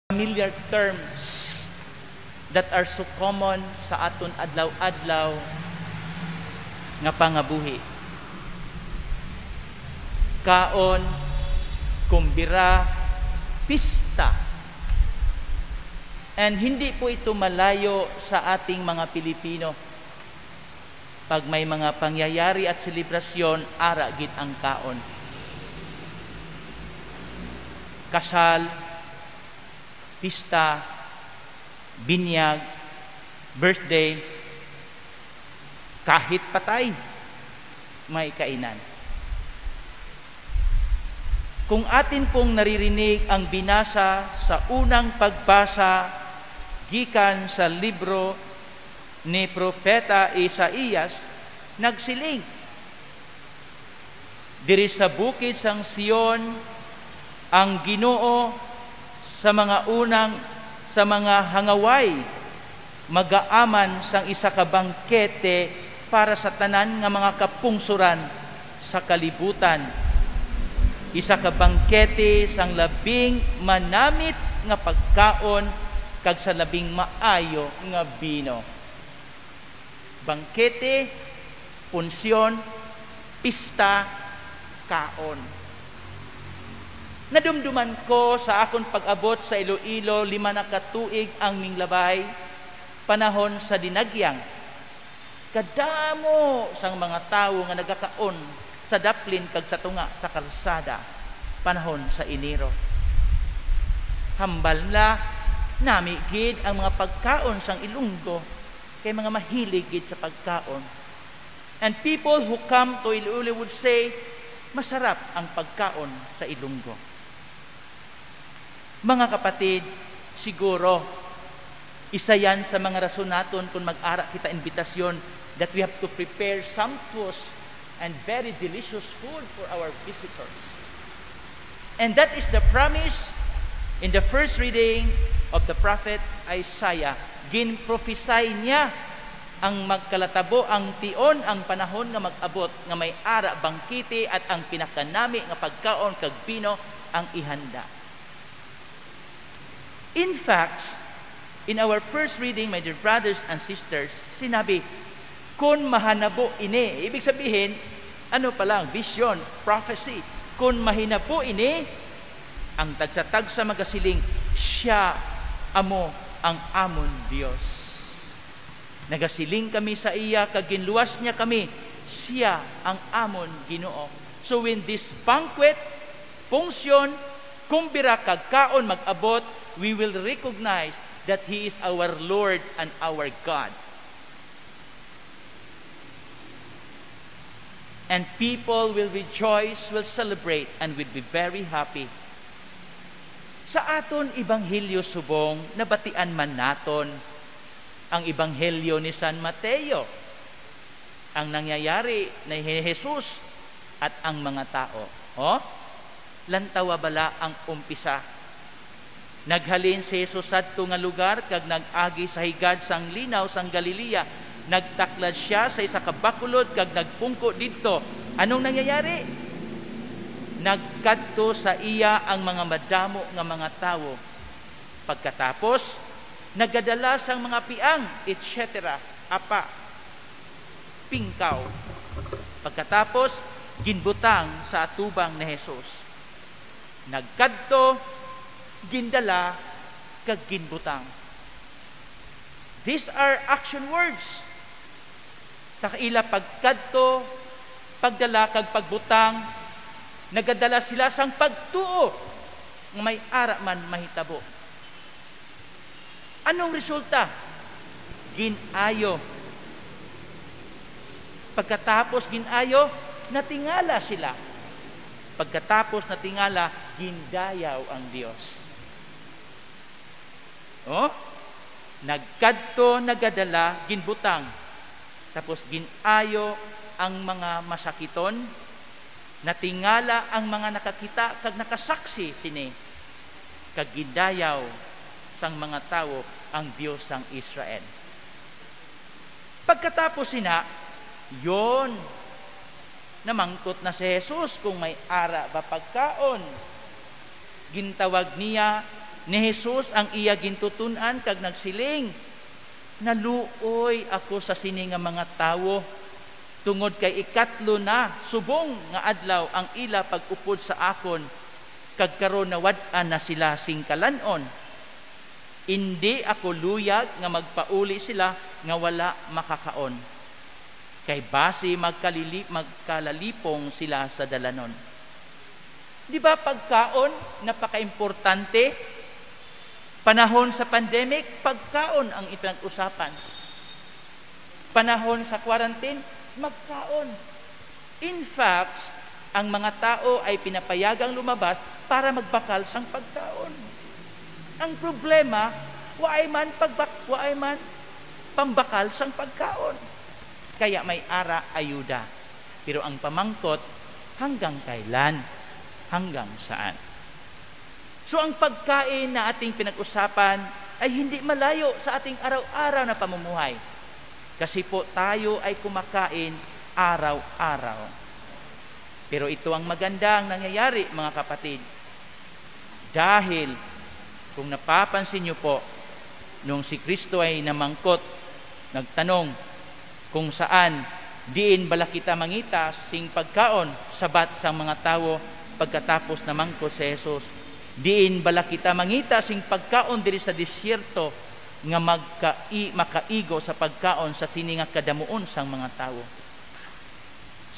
Familiar terms that are so common sa aton adlaw-adlaw nga pangabuhi. Kaon, kumbira, pista. And hindi po ito malayo sa ating mga Pilipino. Pag may mga pangyayari at selebrasyon, ara gid ang kaon. Kasal, pista, binyag, birthday, kahit patay, may kainan. Kung atin pong naririnig ang binasa sa unang pagbasa gikan sa libro ni Propeta Isaías, nagsiling, "Diri sa bukid sang Sion, ang Ginoo sa mga unang sa mga hangaway magaaman sang isa ka bangkete para sa tanan nga mga kapungsuran sa kalibutan. Isa ka bangkete sang labing manamit nga pagkaon kag sa labing maayo nga bino." Bangkete, punsyon, pista, kaon. Nadumduman ko sa akon pag-abot sa Iloilo, 5 na katuig ang minglabay, panahon sa dinagyang. Kadamo sang mga tawo nga nagakaon sa daplin kag sa tunga sa kalsada, panahon sa Enero. Hambal na nami gid ang mga pagkaon sang Ilonggo kay mga mahilig gid sa pagkaon. And people who come to Iloilo would say, "Masarap ang pagkaon sa Ilonggo." Mga kapatid, siguro, isa yan sa mga rason naton kung mag-ara kita imbitasyon that we have to prepare sumptuous and very delicious food for our visitors. And that is the promise in the first reading of the prophet Isaiah. Gin-prophesy niya ang magkalatabo, ang tion, ang panahon nga mag-abot, nga may ara bangkete at ang pinakanami nga pagkaon kag bino ang ihanda. In fact, in our first reading, my dear brothers and sisters, sinabi, "Kung mahanabo ini," ibig sabihin, ano pa lang, vision, prophecy, "kung mahinabo ini, ang tagsa-tagsa magasiling, 'Siya amo ang amon Dios. Nagasiling kami sa iya, kag ginluwas niya kami, siya ang amon Ginoo.'" So when this banquet, function, kumbira kag kaon mag-abot, we will recognize that He is our Lord and our God. And people will rejoice, will celebrate, and will be very happy. Sa aton ebanghelyo subong, nabatian man naton ang ebanghelyo ni San Mateo, ang nangyayari ni Jesus at ang mga tao. Oh? Lantawa bala ang umpisa. Naghalin si Jesus sadto nga lugar kag nag-agi sa higad sang linaw sang Galilea. Nagtaklad siya sa isa ka bakulod kag nagpungko didto. Anong nangyayari? Nagkadto sa iya ang mga madamo nga mga tawo. Pagkatapos, nagadala sang mga piang, etc. Apa, pingkaw. Pagkatapos, ginbutang sa atubang ni Jesus. Nagkadto, gindala, kag ginbutang. These are action words. Sa kaila pagkadto, pagdala kag pagbutang, nagadala sila sang pagtuo nga may ara man mahitabo. Anong resulta? Ginayo. Pagkatapos ginayo, natingala sila. Pagkatapos natingala, gindayaw ang Dios. Oh? Nagkadto, nagadala, ginbutang. Tapos ginayo ang mga masakiton, natingala ang mga nakakita kag nakasaksi sini, kag gindayaw sang mga tawo ang Dios sang Israel. Pagkatapos sina, yon, namangkot na si Jesus kung may ara ba pagkaon. Gintawag niya Ni Jesus ang iya gintutun-an kag nagsiling, "Naluoy ako sa sini nga mga tawo tungod kay ikatlo na subong nga adlaw ang ila pag-upod sa akon, kag karon nawad-an na sila sing kalan-on. Indi ako luyag nga magpauli sila nga wala makakaon, kay basi magkalalipong sila sa dalanon." Di ba pagkaon napakaimportante? Panahon sa pandemic, pagkaon ang ipinag-usapan. Panahon sa quarantine, magkaon. In fact, ang mga tao ay pinapayagang lumabas para magbakal sang pagkaon. Ang problema, waay man pambakal sang pagkaon. Kaya may ara ayuda. Pero ang pamangkot, hanggang kailan? Hanggang saan? So ang pagkain na ating pinag-usapan ay hindi malayo sa ating araw-araw na pamumuhay. Kasi po tayo ay kumakain araw-araw. Pero ito ang maganda ang nangyayari, mga kapatid. Dahil kung napapansin niyo po, nung si Kristo ay namangkot, nagtanong kung saan diin bala kita mangita sing pagkaon, sabat sa mga tao pagkatapos namangkot si Jesus, "Diin bala kita mangita sing pagkaon diri sa disyerto nga makaigo sa pagkaon sa sini nga kadamuon sang mga tao?"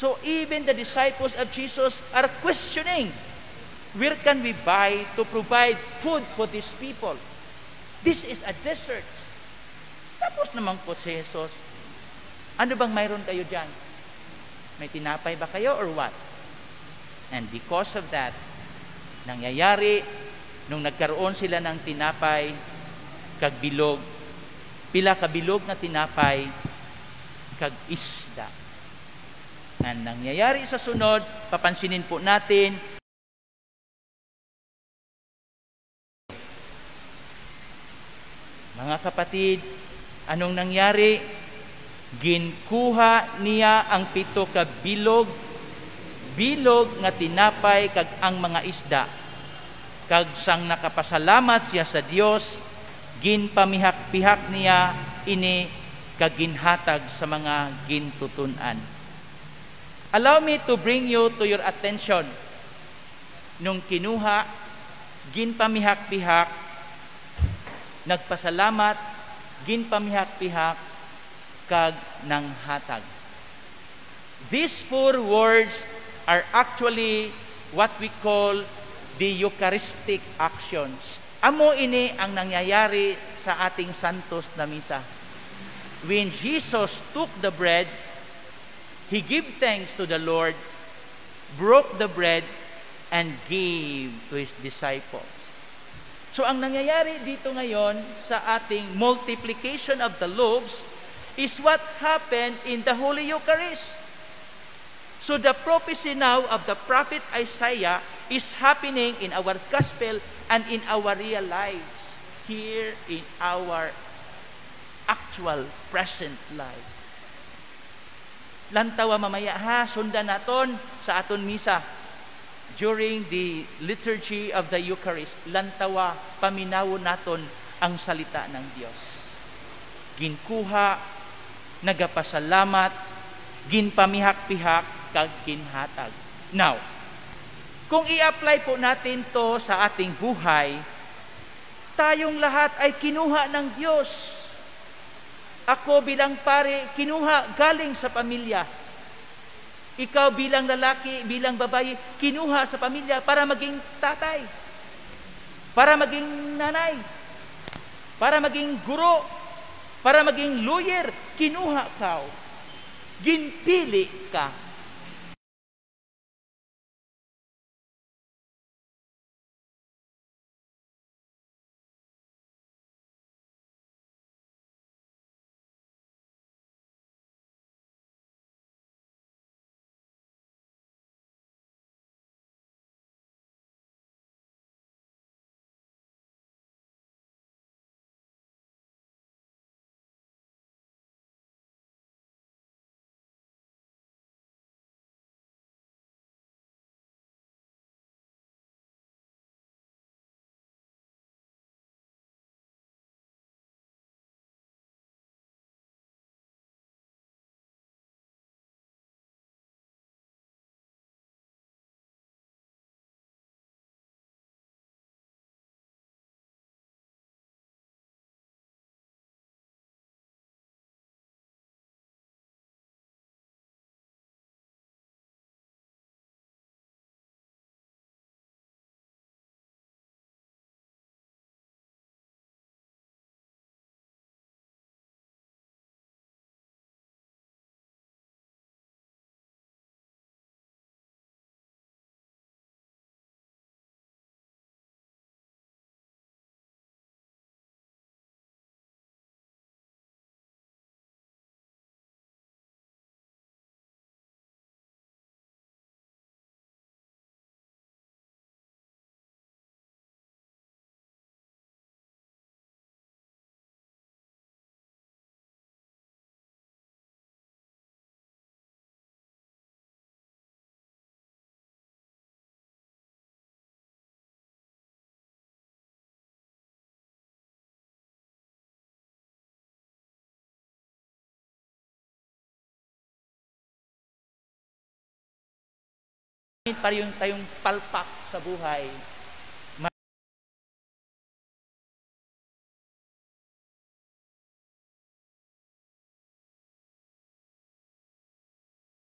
So even the disciples of Jesus are questioning, where can we buy to provide food for these people? This is a desert. Tapos namangkot si Jesus, "Ano bang mayroon kayo dyan? May tinapay ba kayo or what?" And because of that, nangyayari, nung nagkaroon sila ng tinapay, kag bilog, pila ka bilog na tinapay, kag isda. Ang nangyayari sa sunod, papansinin po natin, mga kapatid, anong nangyari? Ginkuha niya ang 7 ka bilog, bilog nga tinapay kag ang mga isda. Kag sang nakapasalamat siya sa Dios, ginpamihak-pihak niya ini kag ginhatag sa mga gintutun-an. Allow me to bring you to your attention. Nung kinuha, ginpamihak-pihak, nagpasalamat, ginpamihak-pihak, kag nanghatag. These 4 words are actually what we call the Eucharistic actions. Amo ini ang nangyayari sa ating Santos na Misa. When Jesus took the bread, He gave thanks to the Lord, broke the bread, and gave to His disciples. So ang nangyayari dito ngayon sa ating multiplication of the loaves is what happened in the Holy Eucharist. So the prophecy now of the prophet Isaiah is happening in our gospel and in our real lives, here in our actual present life. Lantawa mamaya ha, sundan naton sa aton misa. During the liturgy of the Eucharist, lantawa, paminawon naton ang salita ng Diyos. Ginkuha, nagapasalamat, ginpamihak-pihak, kag ginhatag. Now, kung i-apply po natin to sa ating buhay, tayong lahat ay kinuha ng Diyos. Ako bilang pare, kinuha galing sa pamilya. Ikaw bilang lalaki, bilang babae, kinuha sa pamilya para maging tatay, para maging nanay, para maging guro, para maging lawyer, kinuha ka. Ginpili ka. Pa rin tayong palpak sa buhay.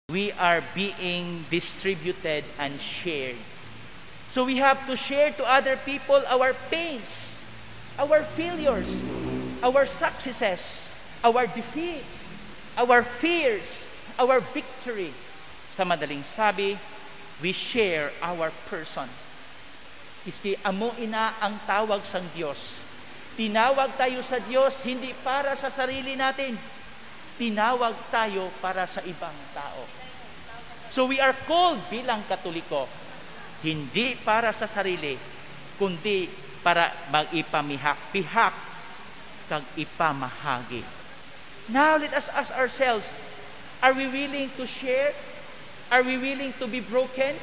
We are being distributed and shared. So we have to share to other people our pains, our failures, our successes, our defeats, our fears, our victory. Sa madaling sabi, we share our person. Iski amo ina ang tawag sang Dios. Tinawag tayo sa Dios hindi para sa sarili natin. Tinawag tayo para sa ibang tao. So we are called bilang Katoliko, hindi para sa sarili, kundi para mag-ipamihak-pihak kag ipamahagi. Now let us ask ourselves, are we willing to share? Are we willing to be broken?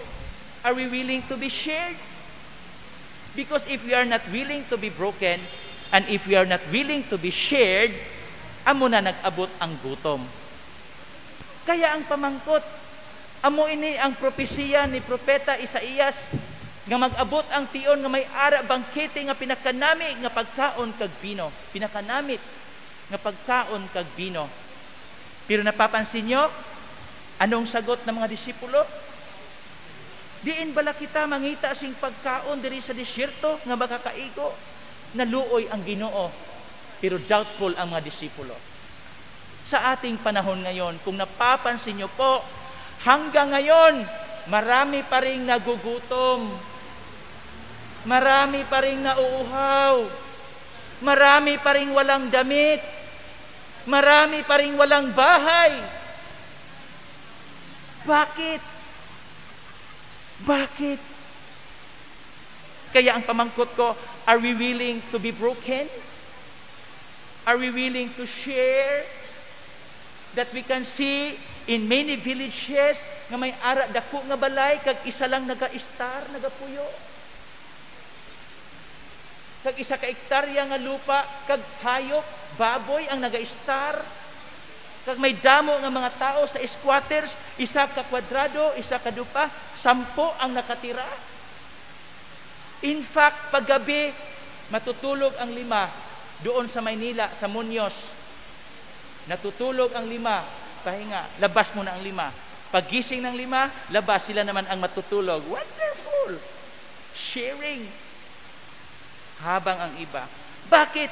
Are we willing to be shared? Because if we are not willing to be broken, and if we are not willing to be shared, amo na nag-abot ang gutom. Kaya ang pamangkot, amo ini ang propesiya ni Propeta Isaías nga mag-abot ang tion nga may ara bangkete nga pinakanami nga pagkaon kag bino, pinakanamit nga pagkaon kag bino. Pero napapansin nyo, anong sagot ng mga disipulo? Diin bala kita mangita sing pagkaon diri sa disyerto nga makakaigo? Naluoy ang Ginoo, pero doubtful ang mga disipulo. Sa ating panahon ngayon, kung napapansin nyo po, hanggang ngayon, marami pa ring nagugutom. Marami pa ring nauuhaw. Marami pa ring walang damit. Marami pa ring walang bahay. Bakit? Bakit? Kaya ang pamangkot ko, are we willing to be broken? Are we willing to share? That we can see in many villages nga may ara dako nga balay kag isa lang naga-istar, nagapuyo. Kag isa ka ektarya nga lupa kag hayop, baboy ang naga-istar. Kag may damo nga mga tao sa squatters, isa ka kwadrado, isa ka dupa, 10 ang nakatira. In fact, paggabi, matutulog ang 5 doon sa Maynila, sa Muñoz. Natutulog ang 5, pahinga, labas muna ang 5. Paggising ng 5, labas, sila naman ang matutulog. Wonderful! Sharing. Habang ang iba. Bakit?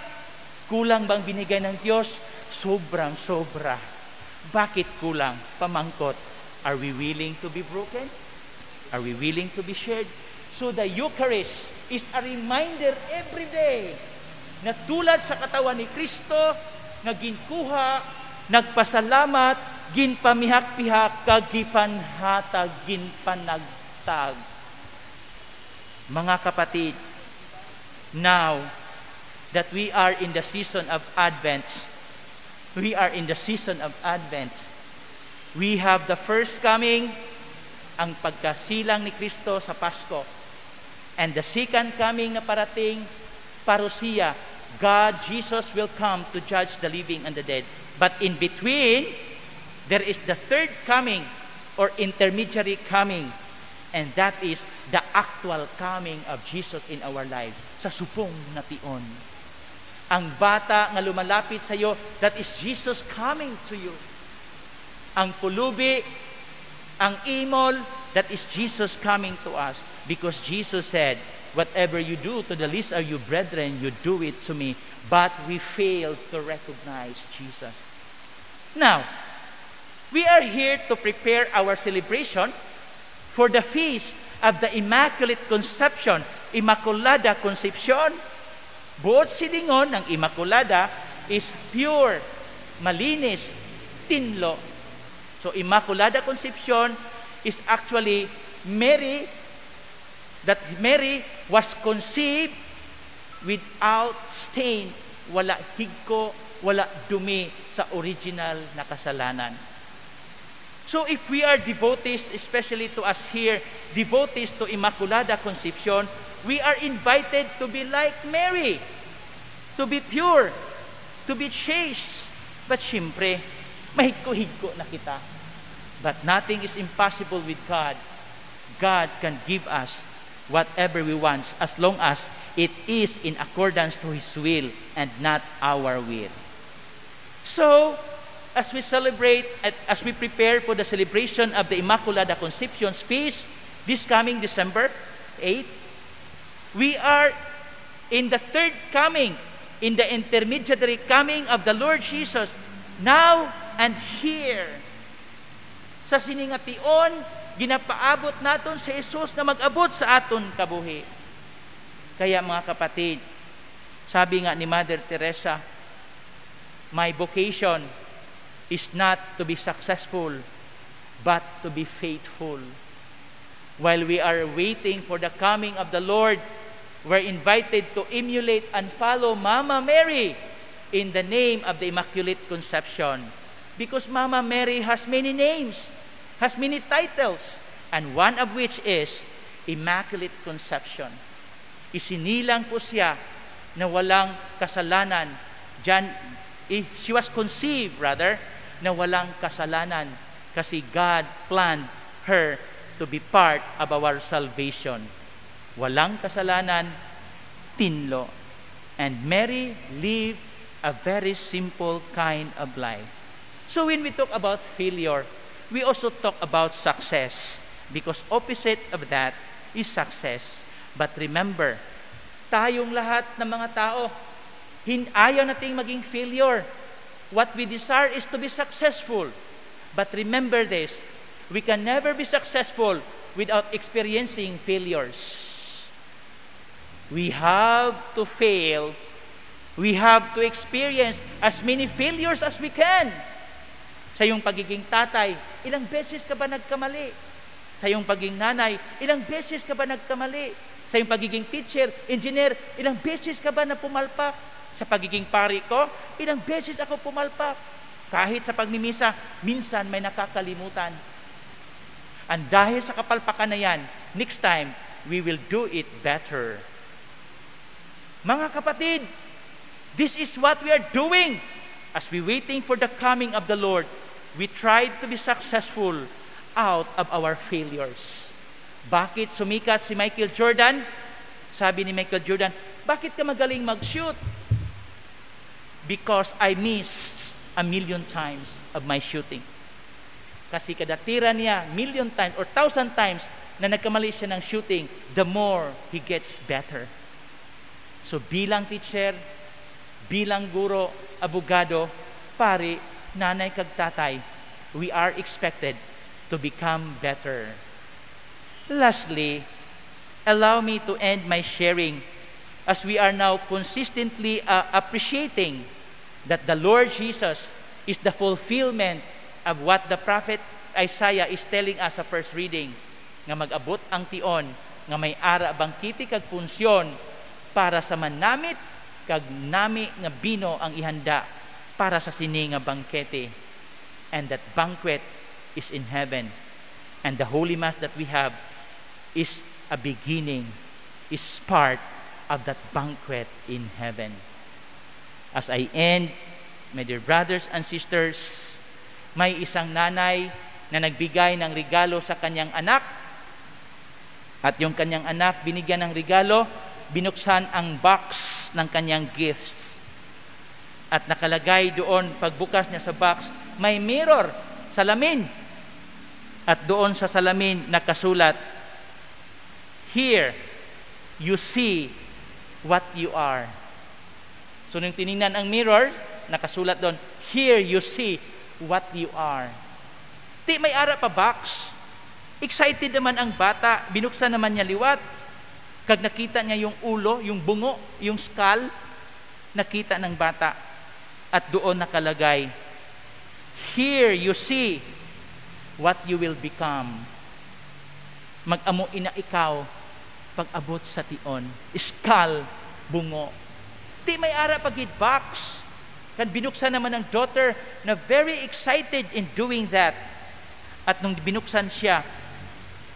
Kulang bang binigay ng Diyos? Sobrang sobra. Bakit kulang? Pamangkot. Are we willing to be broken? Are we willing to be shared? So the Eucharist is a reminder every day na tulad sa katawan ni Kristo nga ginkuha, nagpasalamat, ginpamihak-pihak, kag gipanhatag, ginpanagtag. Mga kapatid, now that we are in the season of Advent, we are in the season of Advent. We have the first coming, ang pagkasilang ni Kristo sa Pasko. And the second coming na parating, parousia, God, Jesus will come to judge the living and the dead. But in between, there is the third coming or intermediary coming. And that is the actual coming of Jesus in our life sa subong na tion. Ang bata nga lumalapit sa iyo, that is Jesus coming to you. Ang pulubi, ang imol, that is Jesus coming to us. Because Jesus said, "Whatever you do to the least of you brethren, you do it to me." But we fail to recognize Jesus. Now, we are here to prepare our celebration for the feast of the Immaculate Conception, Immaculada Concepcion. Buot silingon ng Immaculada is pure, malinis, tinlo. So Immaculada Concepcion is actually Mary, that Mary was conceived without stain, wala higko, wala dumi sa original na kasalanan. So if we are devotees, especially to us here, devotees to Immaculada Concepcion, we are invited to be like Mary, to be pure, to be chaste. But siyempre, mahigko-higko na kita. But nothing is impossible with God. God can give us whatever we want as long as it is in accordance to His will and not our will. So, as we celebrate, as we prepare for the celebration of the Immaculada Conception's Feast this coming December 8, we are in the third coming, in the intermediary coming of the Lord Jesus, now and here. Sa sini nga tion, ginapaabot naton si Jesus na mag-abot sa aton kabuhi. Kaya, mga kapatid, sabi nga ni Mother Teresa, "My vocation is not to be successful, but to be faithful." While we are waiting for the coming of the Lord, we're invited to emulate and follow Mama Mary in the name of the Immaculate Conception. Because Mama Mary has many names, has many titles, and one of which is Immaculate Conception. Isinilang po siya na walang kasalanan. Diyan, she was conceived, rather, na walang kasalanan kasi God planned her to be part of our salvation. Walang kasalanan, tinlo. And Mary lived a very simple kind of life. So when we talk about failure, we also talk about success because opposite of that is success. But remember, tayong lahat ng mga tao, ayaw nating maging failure. What we desire is to be successful. But remember this, we can never be successful without experiencing failures. We have to fail. We have to experience as many failures as we can. Sa iyong pagiging tatay, ilang beses ka ba nagkamali? Sa iyong pagiging nanay, ilang beses ka ba nagkamali? Sa iyong pagiging teacher, engineer, ilang beses ka ba na pumalpak? Sa pagiging pari ko, ilang beses ako pumalpak? Kahit sa pagmimisa, minsan may nakakalimutan. And dahil sa kapalpakan na yan, next time, we will do it better. Mga kapatid, this is what we are doing. As we waiting for the coming of the Lord, we tried to be successful out of our failures. Bakit sumikat si Michael Jordan? Sabi ni Michael Jordan, "Bakit ka magaling mag-shoot?" "Because I missed a million times of my shooting." Kasi kada tira niya, million times or thousand times na nagkamali siya ng shooting, the more he gets better. So bilang teacher, bilang guro, abogado, pari, nanay kag tatay, we are expected to become better. Lastly, allow me to end my sharing as we are now consistently appreciating that the Lord Jesus is the fulfillment of what the prophet Isaiah is telling us sa first reading, nga mag-abot ang tion nga may ara bangkete kag punsyon para sa manamit kag nami nga bino ang ihanda para sa sini nga bangkete. And that banquet is in heaven, and the Holy Mass that we have is a beginning, is part of that banquet in heaven. As I end, my dear brothers and sisters, may isang nanay na nagbigay ng regalo sa kanyang anak. At yung kanyang anak, binigyan ng regalo, binuksan ang box ng kanyang gifts. At nakalagay doon, pagbukas niya sa box, may mirror, salamin. At doon sa salamin nakasulat, "Here, you see what you are." So nung tiningnan ang mirror, nakasulat doon, "Here you see what you are." Ti may ara pa box. Excited naman ang bata, binuksan naman niya liwat. Kag nakita niya yung ulo, yung bungo, yung skull, nakita ng bata. At doon nakalagay, "Here you see what you will become." Mag-amo ina ikaw pag-abot sa tion. Skull, bungo. Ti may ara pa gid box. Kan binuksan naman ng daughter na very excited in doing that. At nung binuksan siya,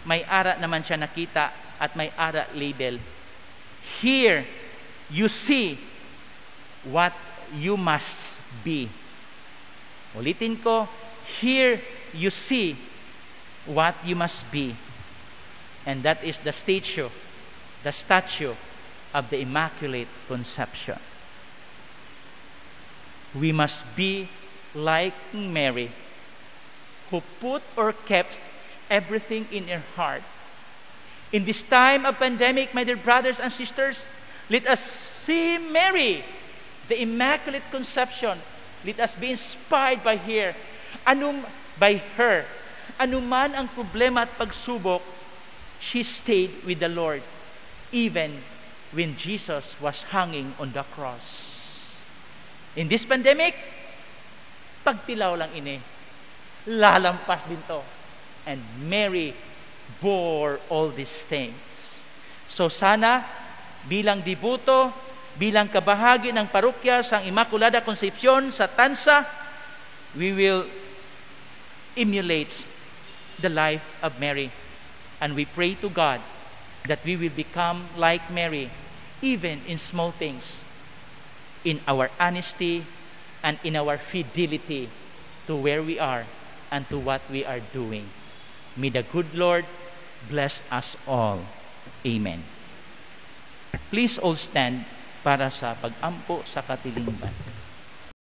may ara naman siya nakita at may ara label. "Here, you see what you must be." Ulitin ko, "Here you see what you must be." And that is the statue of the Immaculate Conception. We must be like Mary, who put or kept everything in her heart. In this time of pandemic, my dear brothers and sisters, let us see Mary, the Immaculate Conception. Let us be inspired by her. Anum, by her. Anuman ang problema at pagsubok, she stayed with the Lord even when Jesus was hanging on the cross. In this pandemic, pagtilaw lang ini. Lalampas din to. And Mary bore all these things. So sana, bilang deboto, bilang kabahagi ng parokya sa Immaculada Concepcion sa Tanza, we will emulate the life of Mary. And we pray to God that we will become like Mary, even in small things, in our honesty and in our fidelity to where we are and to what we are doing. May the good Lord bless us all. Amen. Please all stand para sa pag-ampo sa katilingban.